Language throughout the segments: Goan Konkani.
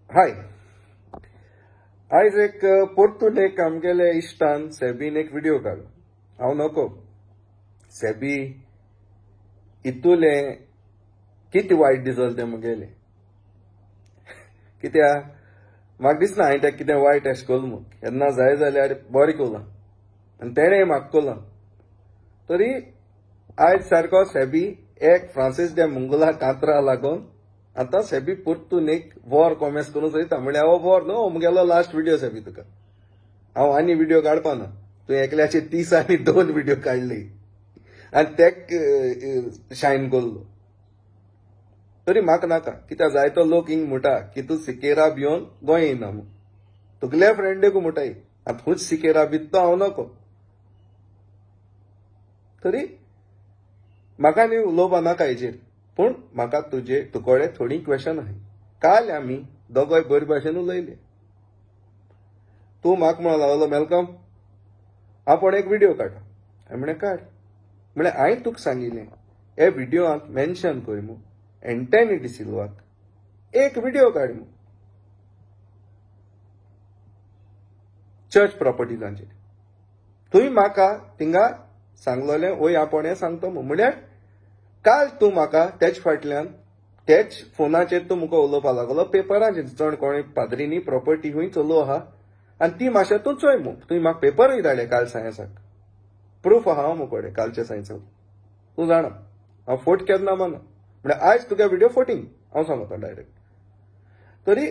हाय, आयज एक परतून एक आमगेले इश्टान सेबीन एक व्हिडिओ काडलो. हांव नको सेबी इतुले कितें वायट दिसल तें मुगेलें, कित्याक म्हाका दिसना हांवें तेका कितें वायट अशें केलें म्हूण. केन्ना जाय जाल्यार बरें कोलां आनी तेणें म्हाका कोलां. तरी आयज सारको सेबी एक फ्रांसीस दे मुंगुला कांतरा लागून आतां सेबी परतून एक वॉर कॉमेस करून सोदता. म्हणल्यार हो वॉर न्हू, हो मुगेलो लास्ट व्हिडिओ सेबी तुका. हांव आनी व्हिडिओ काडपा ना. तुवें एकल्याचे 30 आनी 2 व्हिडिओ काडली आनी तेक शायन कोल्लो. तरी म्हाका नाका, कित्याक जायतो लोक हिंग म्हणटा की तूं सिकेरा भिवन गोंय येना म्हूण. तुगल्या फ्रेंडेकू म्हणटाय आतां खूंच सिकेरा भित तो हांव नको. तरी म्हाका न्ही उलोवपा नाका हेजेर, पूण म्हाका तुजे तुकडे थोडीं क्वेशन आहाय. काल आमी दोगोय बरे भाशेन उलयले. तूं म्हाका म्हणूंक लागलो मेलकम आपूण एक व्हिडिओ काडटा. हांवें म्हणलें काड. म्हणलें हांवें तुका सांगिल्लें हे व्हिडियोंत मेन्शन कर म्हूण एंटनी डिसिल्वाक एक व्हिडिओ काड म्हूण चर्च प्रॉपर्टीजांचेर. तुवें म्हाका थिंगा सांगलोलें वय आपूण हें सांगता म्हूण. म्हणल्यार काल तूं म्हाका तेच फाटल्यान तेच फोनाचेर तूं मुका उलोवपा लागलो पेपराचेर चड कोणे पाद्रीनी प्रॉपर्टी खूंय चलो आहा आनी ती मातशें तूं चोय म्हूण. तुवें म्हाका पेपरूय धाडले काल सायन्साक, प्रूफ आहा हांव मुकोडे कालच्या सायन्साक. तूं जाणा हांव फोट केन्ना माना. म्हणल्यार आयज तुगे व्हिडिओ फोटींग हांव सांगता डायरेक्ट. तरी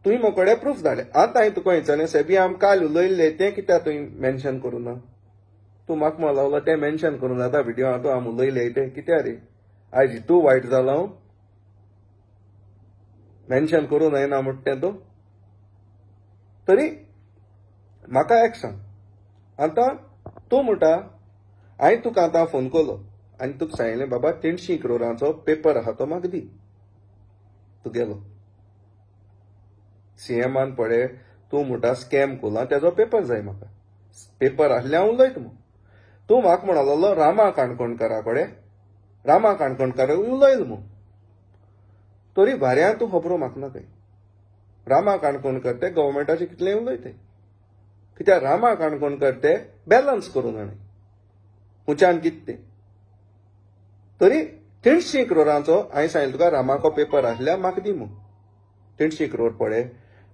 तुवें मुकोडे प्रूफ धाडले. आतां हांवें तुका विचारलें सेबी आम काल उलयल्लें तें कित्याक तुवें मेन्शन करूं ना? तूं म्हाका म्हणूंक लागलो तें मेन्शन करूं जाता व्हिडिओ आतां आम उलयले तें कित्याक रे आयज तूं वायट जाला हांव मेन्शन करूं जायना म्हणटा तें तूं. तरी म्हाका एक सांग, आतां तूं म्हणटा हांवें तुका आतां फोन केलो आनी तुका सांगलें बाबा 300 करोडांचो पेपर आहा तो म्हाका दी. तुगेलो सीएमान पळय तूं म्हणटा स्कॅम कोला तेजो पेपर जाय म्हाका. पेपर आसल्यार हांव उलयता म्हूण. तूं म्हाका म्हणूंक लागलो रामा काणकोणकारा कडेन, रामा काणकोणकार उलयलो म्हूण. तरी भाऱ्यान तूं खबरो म्हाका नाका. रामा काणकोणकर ते गव्हर्मेंटाचे कितलें उलयते, कित्याक रामा काणकोणकर ते बॅलन्स करूं जाणा खंयच्यान कितें तें. तरी 300 करोडांचो हांवें सांगलें तुका रामाको पेपर आसल्यार म्हाका दी म्हूण. 300 करोड पळय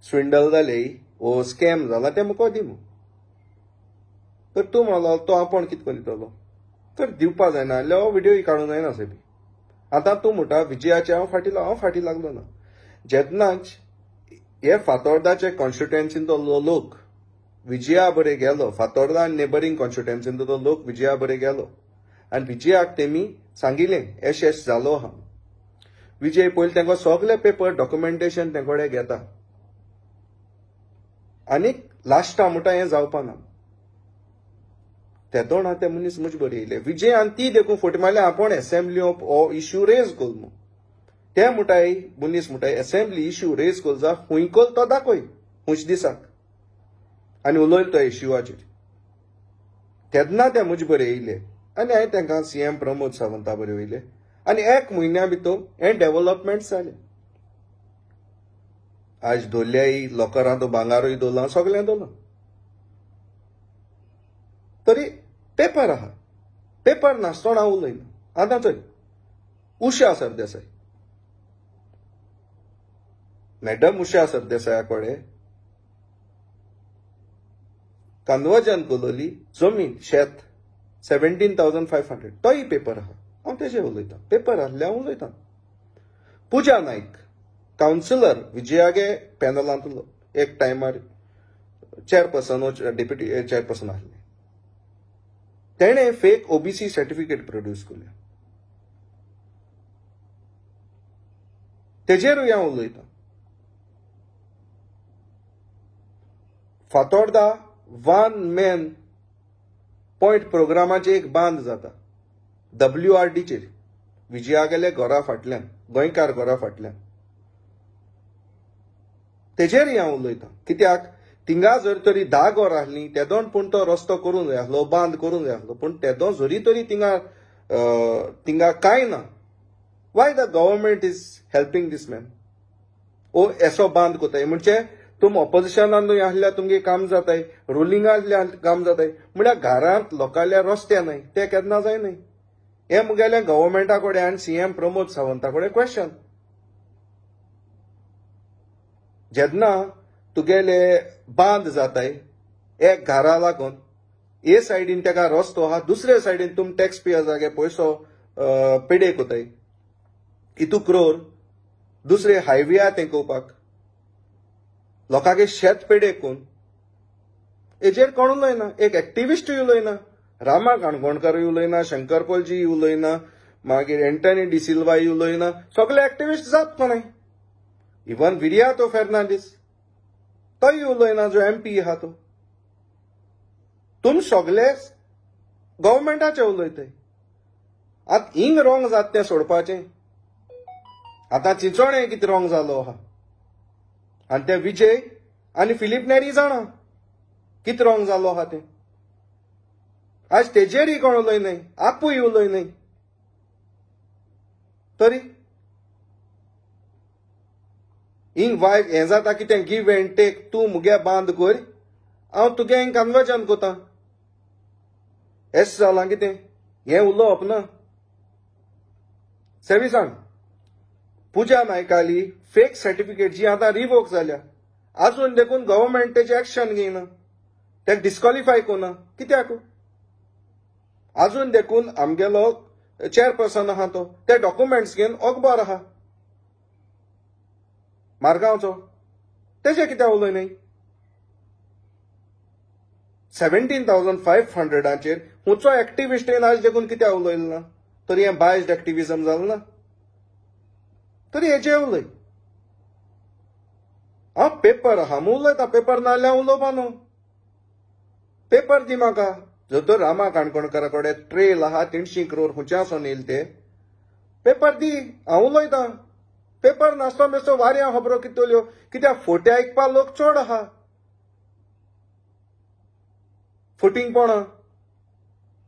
स्विंडल जाले वो स्कॅम जाला तें म्हाका दी म्हूण. तर तूं म्हणलो तो आपूण कितें करून दितलो तर दिवपा जायना जाल्यार हो व्हिडिओ काडूंक जायना सेबी. आतां तूं म्हणटा विजयाचे हांव फाटीं हांव फाटीं लागलो ना. जेन्नाच हे फातोर्दाचे कॉन्स्टिट्युएन्सीन तो लोक विजया बरे गेलो, फातोर्दा आनी नेबरींग कॉन्स्टिट्युएन्सीन तो लोक विजया बरे गेलो आनी विजयाक तेमी सांगिलें एश एश जालो आहा. विजय पयलीं तांकां सगळे पेपर डॉक्युमेंटेशन तें कडेन घेता आनी लास्टा म्हणटा हें जावपा ना. तेदोण ते मनीस म्हजे बरे येयले विजय आनी ती देखून फोटी मारले आपूण एसेंब्ली हो इश्यू रेज कोल म्हूण. ते म्हणटाय मनीस म्हणटाय एसेंब्ली इश्यू रेज कोल जा खूंय कोल तो दाखय खूंयच दिसाक आनी उलयलो तो इश्यूआचेर. तेन्ना ते म्हजे बरे येयले आनी हांवें तांकां सीएम प्रमोद सावंता बरे वयले आनी एक म्हयन्या भितर हें डेवलपमेंट जालें. आयज दवरल्याय लॉकरां तो भांगारूय दवरलां सगळें दवरलां. तरी पेपर आहा, पेपर नासतना हांव उलयना. आतां चोय उषा सरदेसाय, मॅडम उषा सरदेसाया कडेन कन्वर्जन कोलोली जमीन शेत 17,500 तोय पेपर आहा. हांव तेजेर उलयतां, पेपर आसल्यार हांव उलयतां. पुजा नायक कावन्सिलर विजयागे पॅनलांतलो एक टायमार चेअरपर्सन डेप्युटी चेअरपर्सन आसले, तेणें फेक ओबीसी सर्टिफिकेट प्रोड्यूस केल्या तेजेरूय हांव उलयतां. फातोर्दा वन मॅन पॉयंट प्रोग्रामाचे एक बांद जाता WRDचेर विजया गेले घरा फाटल्यान, गोंयकार घरा फाटल्यान, तेजेरूय हांव उलयतां. कित्याक थिंगा जर तरी 10 घरां आसलीं तेदोन पूण तो रस्तो करूंक जाय आसलो, बांद करूंक जाय आसलो, पूण तेदो जरी तरी थिंगा थिंगा कांय ना. Why the government is helping this man? ओ एसो बांद कोताय म्हणजे तुम ऑपोजिशनानूय आहल्यार तुमगे काम जाताय, रुलिंगा आहल्यार काम जाताय, म्हळ्यार घरांत लोकांल्या रस्ते न्हय, ते केन्ना जाय न्हय. हें मुगेलें गव्हर्मेंटा कडेन आनी सीएम प्रमोद सावंता कडेन क्वेश्चन. जेन्ना तुगेले बांद जाताय एक घरा लागून, ए सायडीन तेका रस्तो आहा, दुसरे सायडीन तुम टॅक्स पेयर्सागे पयसो पेडे कोताय इतू क्रोर, दुसरे हायवे आहा तेंकोवपाक, लोकांगे शेत पेडे कोन, हेजेर कोण उलयना, एक एक्टिविस्टूय उलयना, रामा काणकोणकारूय उलयना, शंकर पोलजी उलयना, मागीर एंटनी डिसिल्वाय उलयना, सगळे एक्टिविस्ट जात कोणाय, इवन विरियातो फेर्नांडीस तोय उलयना जो एमपी आहा तो. तुम सगळे गव्हर्मेंटाचे उलयताय. आतां हिंग रोंग जात तें सोडपाचें, आतां चिंचोणें कितें रोंग जालो आहा आनी ते विजय आनी फिलीप नेरी जाणा कितें रोंग जालो आहा तें. आज तेजेरय कोण उलयनाय, आपूय उलयनाय. तरी हिंग वायट हें जाता कितें गिव एंड टेक, तूं मुगे बांद कर, हांव तुगे हिंग कन्वर्जन कोता, एस जालां कितें हें उलोवप ना. सेवी सांग, पुजा नायकाली फेक सर्टिफिकेट जी आतां रिवोक जाल्या, आजून देखून गव्हर्मेंट तेजें एक्शन घेयना, तेका डिस्कॉलिफाय कोना कित्याक? आजून देखून आमगेलो चेअरपर्सन आहा तो ते डॉक्युमेंट्स घेवन अखबार आहा मारगांवचो, तेजें कित्याक उलयनाय? 17,500 हुंचो एक्टिविस्ट येवन आज देखून कित्याक उलयलें ना? तरी हें बायस्ड एक्टिविजम जालें ना? तरी हेजेर उलय. हांव पेपर आहा म्हूण उलयता, पेपर ना जाल्यार हांव उलोवपा न्हू. पेपर दी म्हाका. जर तर रामा काणकोणकारा कडेन ट्रेल आहा 300 क्रोर खंयच्या आसोन येयले ते, पेपर दी, हांव उलयतां. पेपर नासतो मेस्तो वाऱ्यां खबरो कितल्यो, कित्याक फोटे आयकपा लोक चड आहा, फोटिंगपणां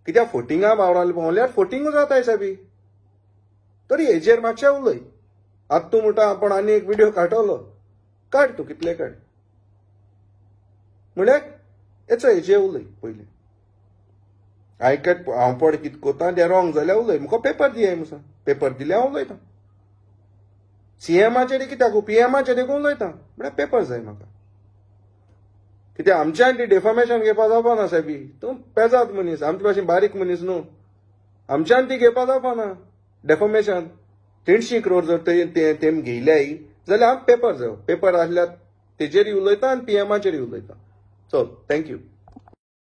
कित्याक फोटिंगा भोंवल्यार फोटिंग जाताय सायबी. तरी हेजेर मातशें उलय. आतां तूं म्हणटा आपूण आनी एक विडियो काडटलो, काड तूं कितले काड, म्हळ्यार हेचो हेजेर उलय पयलीं. आयकत हांव पड कितें कोता तें रोंग जाल्यार उलय, म्हाका पेपर दियाय मुसा, पेपर दिल्यार हांव उलयतां. सीएमाचेर कित्याक, पीएमाचेर देखून उलयतां, म्हळ्यार पेपर जाय म्हाका. कित्याक आमच्यान ती डेफॉमेशन घेवपा जावपा ना सायबी, तूं पेजात मनीस, आमचे भाशेन बारीक मनीस न्हू, आमच्यान ती घेवपा जावपा ना डेफॉमेशन. 300 क्रोर जर तेम घेयल्याय जाल्यार आम पेपर जाय, पेपर आसल्यार तेजेरय उलयता आनी पीएमाचेरय उलयता. चल, thank you.